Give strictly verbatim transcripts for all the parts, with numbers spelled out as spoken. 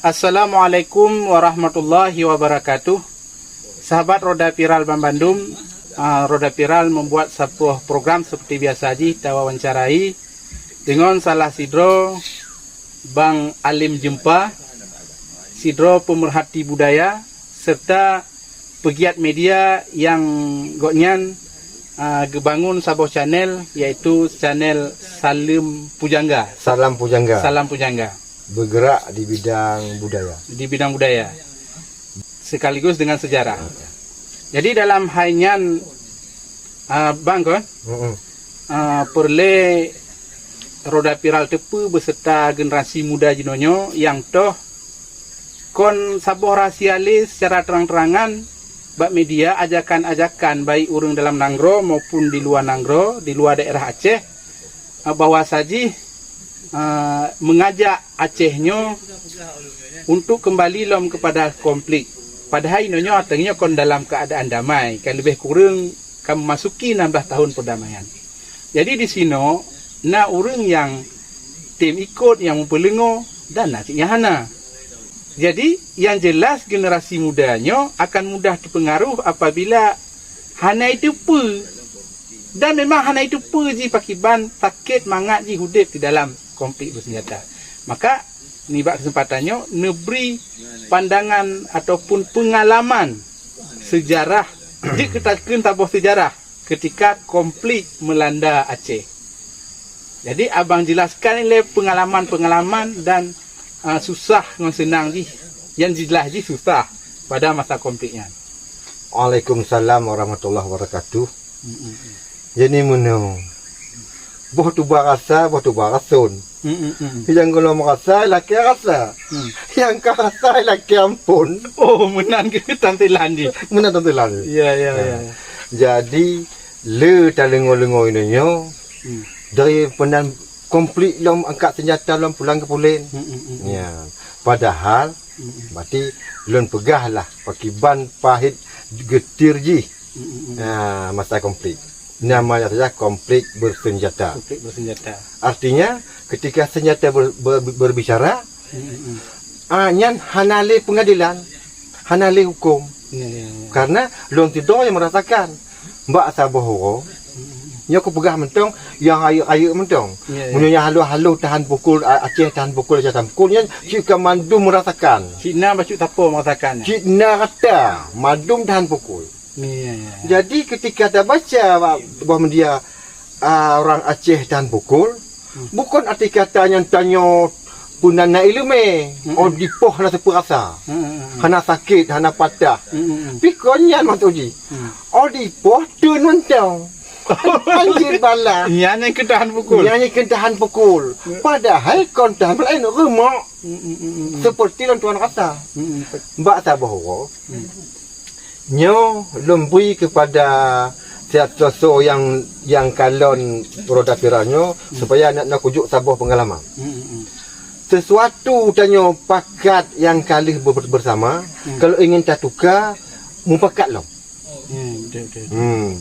Assalamualaikum warahmatullahi wabarakatuh. Sahabat Roda Viral banbandum, ah, Roda Viral membuat saboh program seperti biasa jih tawawancarai deungon salah sidroe Bang Alim Jeumpa, sidroe pemerhati budaya serta pegiat media nyang gobnyan, ah, geubangun saboh channel, yaitu channel Saleuem Pujangga. Salam Pujangga. Salam Pujangga. Bergerak di bidang budaya. Di bidang budaya. Sekaligus dengan sejarah. Jadi dalam hai nyan, ah, Bang, kon? Mm-mm. Ah, peureulée Roda Viral teupeue beserta generasi muda jinoenyoe nyang toh kon saboh rahsia lé secara terang-terangan bak media ajakan-ajakan baik ureuëng dalam nanggroe maupun di luwa nanggroe, di luwa daerah Aceh, eh, bahwa sajih, eh, mengajak Aceh nyoe untuk kembali lom kepada konflik. Padahai inoe nyoe ateueh nyoe kon dalam keadaan damai, ka leubeh kureueng ka memasuki enam belas tahun perdamaian. Jadi di sinoe na ureuëng nyang tem ikot nyang meupeuleungoe dan na cit nyang hana. Jadi, yang jelas generasi muda nyoe akan mudah terpengaruh apabila hana iteupeue dan memang hana iteupeue jih pakiban sakét mangat jih udeb di dalam konflik bersenjata. Maka, nibak kesempatan nyoe neubri pandangan ataupun pengalaman sejarah, jeuet keu takheun saboh sejarah ketika konflik melanda Aceh. Jadi, abang jelaskan ilée pengalaman-pengalaman dan, ah, susah ngon seunang jih, nyang jeulaih jih susah pada masa konflik nyan. Waalaikumsalam warahmatullahi wabarakatuh. Mm-mm. Jadi meunoe. Boh tuba rasa, boh tuba rason. Mm-mm. Nyang gohlom rasa, lakée rasa. Mm. Nyang ka rasa, lakée amphon. Oh, meunan keuh tampilan jih. Meunan tampilan jih. Ya, ya, ya, ya. Jadi, le taleungoe-leungoe inoe nyoe, hmm, dari peunan konflik lom angkat senjata lom pulang keu pulen. Hmm, hmm, hmm, hmm. Ya. Padahal, hmm, hmm, berarti lôn peugah lah pakiban pahit geutir jih. Hmm, hmm, hmm. Ha, masa konflik. Namanya saja konflik bersenjata. Konflik bersenjata. Artinya, ketika senjata ber-, ber-, berbicara, hmm, hmm, hmm, ah, nyan hana lé pengadilan, hana lé huköm. Ya, ya, ya. Karena lôn sidroe nyang merasakan. Bak saboh uroe, nyoe kupeugah mantong, nyang rayeuk-rayeuk mantong. Ya, ya. Meunyoe nyang halôh-halôh tahan pukul, a-, Aceh tahan pukul, Aceh tahan pukul, nyan cit ka mandum merasakan. Cit na bacut sapo merasakan nyan. Cit na rata, mandum tahan pukul. Ya, ya, ya. Jadi, ketika tabaca bak boh media, ah, orang Aceh tahan pukul, hmm, bukon arti kata nyan tanyoe peunan na iéleumé, hmm, oh dipoh hana teupeurasa. Hmm, hmm, hmm. Hana sakét, hana patah. Hmm, hmm, hmm. Pi kon nyan maksud jih. Hmm. Oh dipoh teun mantong. Anjir bala. Nyan nyang keutahan pukul. Nyan nyang keutahan pukul. Hmm. Padahai kon tahan pukul laén, reumok. Hmm, hmm, hmm, hmm, hmm. Seperti lôn tuan rasa. Hmm, hmm. Bak saboh uroe. Hmm. Nyoe lôn bri keupada siat soe-soe nyang, nyang kalon Roda Viral nyoe, hmm, supaya nak, nak kujok saboh peungalaman. Hmm, hmm, hmm. Sesuatu tanyoe pakat nyang ka lheueh ber-, bersama, hmm, kalau ingin tatuka, mupakat lom. Hmm, betul, betul, betul. Hmm.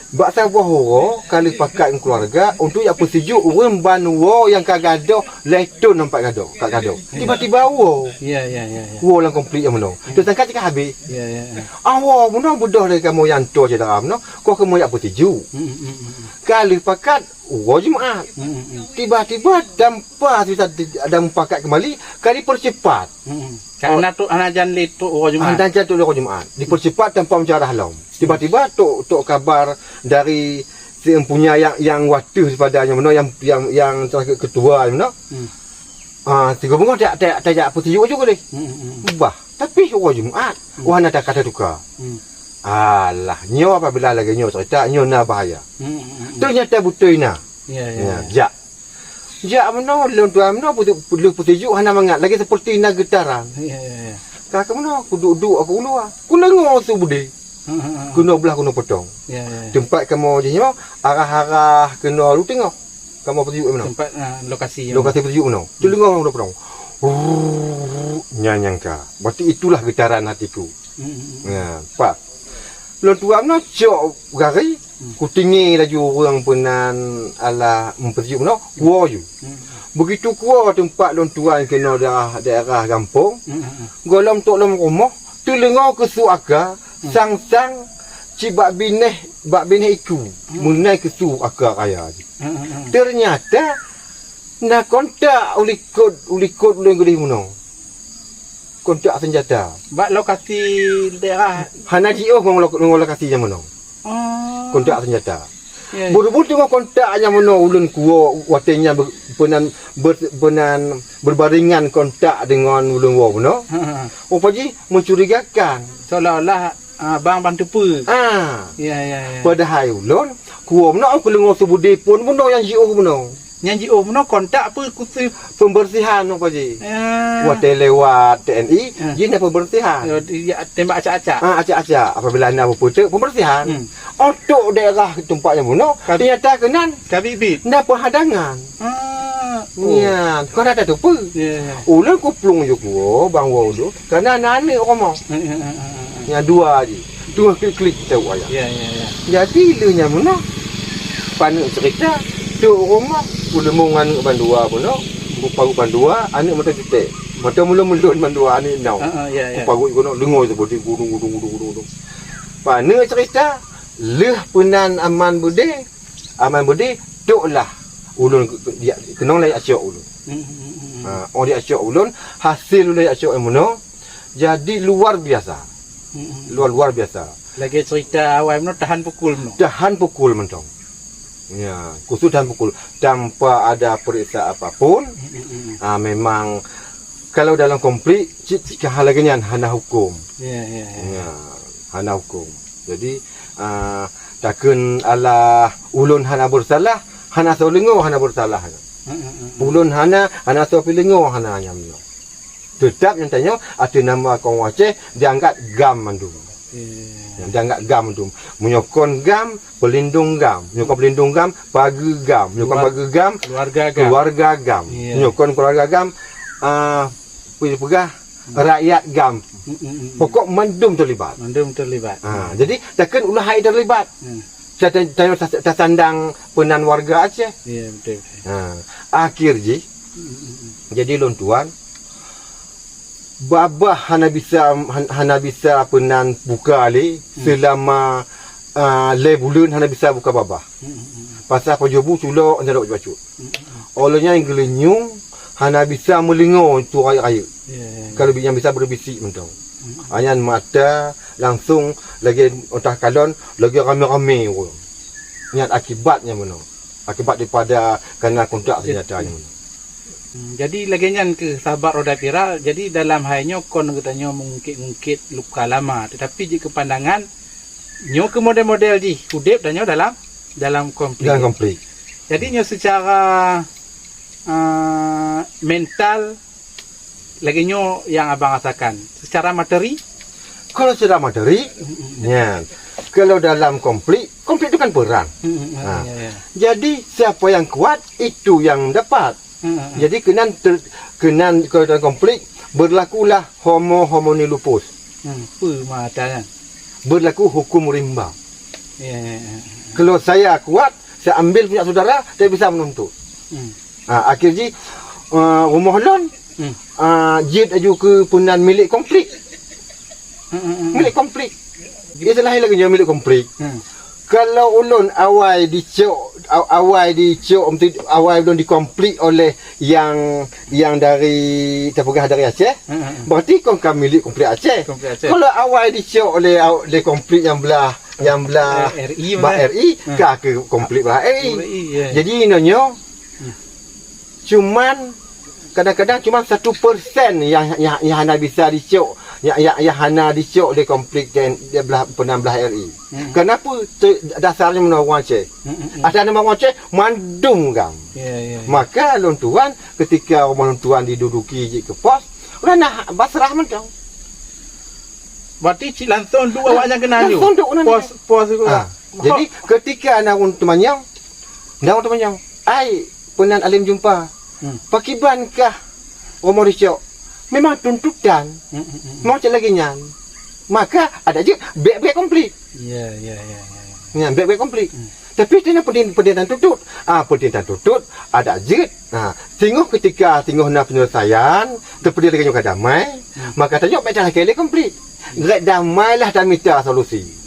Bak saboh uroe ka lheueh pakat ngon keuluwarga untuk jak peusijuek ureuëng ban woe nyang ka gadôh lhèe thon nampak gadôh, ka gadôh. Ya. Tiba-tiba woe. Ya, ya, ya, ya. Woe lam konflik nyang meunoe. Ya. Teusangka cit ka habéh. Ya, ya, ya. Ah, woe meunoe beudôh lé kamoe nyang toe syedara meunoe, kon kamoe jak peusijuek. Hmm, hmm, hmm, hmm. Ka lheueh pakat, woe Jumat. Hmm, hmm, hmm. Tiba-tiba tanpa sisa ada mupakat kembali, ka dipercepat. Hmm. Karena oh, trok hana jan lé trok woe Jumat. Hana jan trok lé woe Jumat. Dipercepat tanpa musyawarah lom. Tiba-tiba trok, trok kabar dari si empunya nyang, nyang wateuh sipada nyang meunoe, nyang, nyang, nyang ketua nyang meunoe. Hmm. Ah, sigoe beungoh tajak, tajak, tajak peusijuek ju lé. Hmm, hmm, hmm. Bah, tapi woe Jumat, hmm, woe hana ka tatuka. Hmm. Alah, nyoe apabila lagèe nyoe cerita, nyoe na bahaya. Hmm, hmm, hmm, hmm. Ternyata beutôi na. Ya, ya, ya, ya. Jak. Jak meunoe, lôn tuan meunoe, peutu-, lheueh peusijuek hana mangat, lagèe seperti na geutaran. Ya, ya, ya. Ka keunoe, kuduek-duek aku u luwa. Kudeungoe su beudé. Hmm, hmm, hmm. Keunoe blah, keunoe potong. Ya, ya, ya. Teumpat kamoe jih nyoe, arah-arah keunoe u teungoh. Kamoe peusijuek meunoe. Tempat, ah, lokasi yang lokasi peusijuek meunoe. Hmm. Teungoh, keunoe potong. Rrrr, nyan nyang ka. Berarti itulah getaran hatiku. Hmm, hmm, hmm. Nah, pas. Lôn tuan meunoe cok gari, hmm, kutinggi laju ureueng peunan alah meupeusijuek meunoe, woe ju. Hmm. Beugitu kuwoe teumpat lôn tuan keunoe daerah, daerah gampông, hmm, hmm, hmm, gohlom trok lom rumoh, teuleungoe keusu aka, hmm, sang-sang cit bak binéh, bak binéh iku, hmm, meunan keusu aka raya jih. Hmm, hmm, hmm. Teunyata na kontak u likot, u likot ulôn keudeh meunoe. Kontak seunjata. Bak lokasi daerah? Hana jiôh ngon lo-, ngon lokasi nyang meunoe. Oh. Kontak seunjata. Ya, ya. Buru-buru teungoh kontak nyang meunoe ulôn kuwoe watée nyan be-, peunan ber-, peunan berbarengan kontak deungon ulôn woe meunoe. Ha, ha. Rupa jih mencurigakan. Seolah-olah, ah, abang ban teupeu. Ah. Ya, ya, ya. Padahai ulôn kuwoe meunoe, keuleungoe Seubudé phon meunoe nyang jiôh meunoe. Nyang jiôh meunoe kontak peue khusus? Pembersihan, Pak Ji. Ah. Watée lewat T N I, ah, jih na pembersihan. Ya, ya, tembak acak-acak. Ah, acak-acak. Apabila na peue-peue teuk, pembersihan. Hmm. Untuk daerah teumpat nyang bunoe, ka-, ternyata keunan ka bit-bit. Na penghadangan. Ah, oh. Nyan, kon ada tu peue. Ya, ya. Ulôn kuplueng ju kuwoe, bang woe ulôn, karena na aneuk rumoh. Hmm, hmm, hmm, hmm, hmm. Nyang dua jih. Teungoh klik-klik teuh ayah. Ya, ya, ya. Jadi lheueh nyan meunoe, paneuk cerita, trok rumoh, ulôn ngon aneuk bandua meunoe, kupagot bandua, aneuk mantong jutek. Mantong mulon-mulon bandua aneuk inong. Ha, ha, ya, ya. Kupagot keunoe, leungoe teubodi gudung, gudung, gudung, gudung, gudung. Paneuk cerita, lheueh peunan aman beudé, aman beudé, trok lah ulôn ke-, ke-, dia-, keunong lagée acok ulôn. Hmm, hmm, hmm, hmm. Ha, oh dia acok ulôn, hasil ulôn acok meunoe, jadi luar biasa. Hmm, hmm, hmm. Luar, luar biasa. Lagée cerita awai meunoe tahan pukul meunoe. Tahan pukul mantong. Ya, khusus tahan pukul tanpa ada periksa apapun. Hmm, hmm, hmm. Ah, memang kalau dalam konflik, cit, cit hal lagée nyan hana hukum. Ya, ya, ya. Ya, hana hukum. Jadi, ah, takheun alah ulôn hana bersalah, hana soe leungoe hana bersalah. Hmm, hmm, hmm, hmm. Ulôn hana, hana soe pih leungoe hana nyang meunoe. Teutap nyang tanyoe ateueh nama kaum Aceh dianggap GAM mandum. Iya. Dianggap GAM mandum. Meunyoe kon GAM, pelindung GAM. Meunyoe kon pelindung GAM, pageue GAM. Meunyoe kon pageue GAM, keluarga GAM. Keluarga GAM. Iya. Meunyoe kon keluarga GAM, ah, peue peugah, rakyat GAM. Mm, mm, mm, mm. Pokok mandum terlibat. Mandum terlibat. Ha, jadi takheun ulah hai terlibat. Hmm. Ta-, ta-, ta-, ta-, tasandang peunan warga Aceh. Iya, betul, betul. Ha, akhir jih, jadi lôn tuan, babah hana bisa, han-, hana bisa peunan buka lé selama, ah, lhée buleuen hana bisa buka babah. Pasah pajoh bu culok, hana dok bacut. Óh lheueh nyan geulinyueng hana bisa meulingoe su rayeuk-rayeuk. Ya, ya, ya. Kalau bi-, nyang bisa berbisik mantong. Anyan mata langsung lagée óh takalon, lagée ramé-ramé ureuëng. Nyan akibat nyang meunoe. Akibat daripada kana kontak senjata nyang meunoe. Hmm, jadi lagée nyan keuh sahabat Roda Viral. Jadi dalam hai nyoe kon geutanyoe meungungkit-ungkit luka lama, tetapi jeuet keu pandangan nyoe keuh model-model jih udeb tanyoe dalam, dalam konflik. Dalam konflik. Jadi nyoe secara, eh, mental lagée nyoe nyang abang rasakan. Secara materi? Kalau secara materi, nyan. Kalau dalam konflik, konflik itu kan perang. Hmm, hmm, ha. Ya, ya. Jadi siapa yang kuat, itu yang dapat. Hmm, hmm, hmm. Jadi keunan ter-, keunan kalau dalam konflik, berlakulah homo homini lupus. Hmm, peue makna nyan? Berlaku hukum rimba. Ya, ya, ya. Kalau saya kuat, saya ambil punya saudara, saya bisa menuntut. Hmm. Ha, akhir jih, eh, rumoh lôn, hmm, ah, jeuet laju keu peunan milék konflik. Hmm, hmm, hmm. Milék konflik. Istilah lagée nyoe milék konflik. Hmm. Kalau ulôn awai dicok, a-, awai dicok, awai ulôn dikonflik oleh yang, yang dari, tapeugah dari Aceh, hmm, hmm, hmm, berarti kon ka milék konflik Aceh. Konflik Aceh. Kalau awai dicok oleh, oleh konflik yang belah, yang belah, eh, R I bah mah. R I, hmm, ka keu konflik bah R I. R I, ya. Jadi, inoe nyoe, hmm, cuman kadang-kadang cuma satu persen yang, yang, yang hana bisa dicok, yang, yang, yang hana dicok lé konflik dan dia belah, peunan belah R I. Hmm. Kenapa? Te-, dasarnya meunoe ureuëng Aceh. Hmm, hmm, hmm. Asai nama ureuëng Aceh, mandum GAM. Ya, ya, ya. Maka lôn tuan, ketika rumoh lôn tuan diduduki jeuet keu pos, udah nah basrah mantong. Berarti cit langsung duek awak nyang keunan nyoe? Langsung duek keunan. Pos, pos itu. Ha. Jadi, ketika na ureuëng teumanyong, na ureuëng teumanyong, "Ai, peunan Alim Jumpa, hmm, pakiban kah rumoh dicok?" Memang tuntutan. Hmm, hmm, hmm, hmm. Mau cit lagée nyan. Maka, ada jeuet, bék-bék konflik. Ya, ya, ya, ya, ya. Nyan, bék-bék konflik. Hmm. Tapi tanyoe peudin peudin tan tutut. Ah, peudin tan tutut, adak jeuet. Ha, singoh keutika singoh na peunyeuleusayan, teupeudin lagèe nyoe ka damai, maka tanyoe bèk talakèe lé konflik. Gèt damai lah tamita solusi.